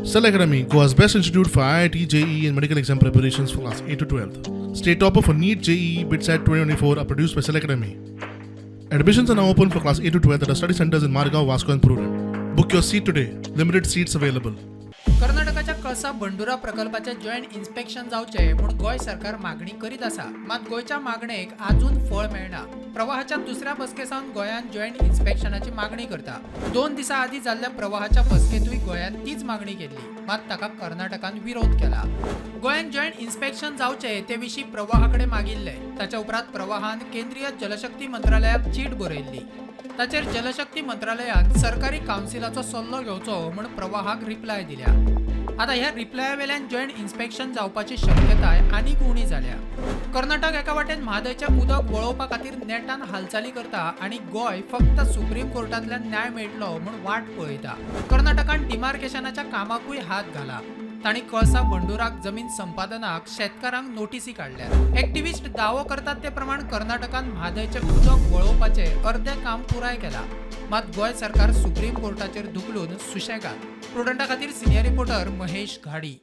Cell Academy, Goa's best institute for IIT, JEE, and medical exam preparations for class 8 to 12. State topper for NEET, JEE, BITSAT 2024 are produced by Cell Academy. Admissions are now open for class 8 to 12 at our study centers in Margao, Vasco, and Prudent. Book your seat today. Limited seats available. कर्नाटकाच्या Kalasa Bandura प्रकल्पाचे joint inspection जावचें म्हूण गोंय सरकार मागणी करीत आसा. मात गोंयच्या मागणेक आजून फळ मेळना. प्रवाहाच्या दुसऱ्या बसके सावन गोंयान जॉयंट इन्स्पेक्शनाची मागणी करता. 2 दिसां आदीं जाल्ल्या प्रवाहाच्या बसकेंतूय गोंयान तीच मागणी केल्ली, मात ताका कर्नाटकान विरोध केला. गोंयान जॉयंट इन्स्पेक्शन जावचें ते विशीं प्रवाहा कडेन मागिल्लें. ताच्या उपरांत प्रवाहान केंद्रीय जलशक्ती मंत्रालयाक चीट बरयल्ली. ताचेर जलशक्ती मंत्रालयान सरकारी कावन्सिलाचो सल्लो घेवचो म्हूण प्रवाहाक रिप्लाय दिल्या. आतां ह्या रिप्लाया वेल्यान जॉयंट इन्स्पेक्शन जावपाची शक्यताय आनीक उणी जाल्या. कर्नाटक एका वाटेन म्हादयचें उदक वळोवपा खातीर नेटान हालचाली करता आनी गोंय फक्त सुप्रीम कोर्टांतल्यान न्याय मेळटलो म्हूण वाट पळयता. कर्नाटकान डिमार्केशनाच्या कामाकूय हात घाला. तांणी कळसा बंडुराक जमीन संपादनाक शेतकारांक नोटीसी काडल्यात. एक्टिविस्ट दावो करतात ते प्रमाण कर्नाटकान म्हादयचें उदक वळोवपाचें अर्दें काम पुराय केलां. मात गोंय सरकार सुप्रीम कोर्टाचेर धुकलून सुशेगाद. प्रुडंटा खातीर सिनियर रिपोर्टर महेश घाडी.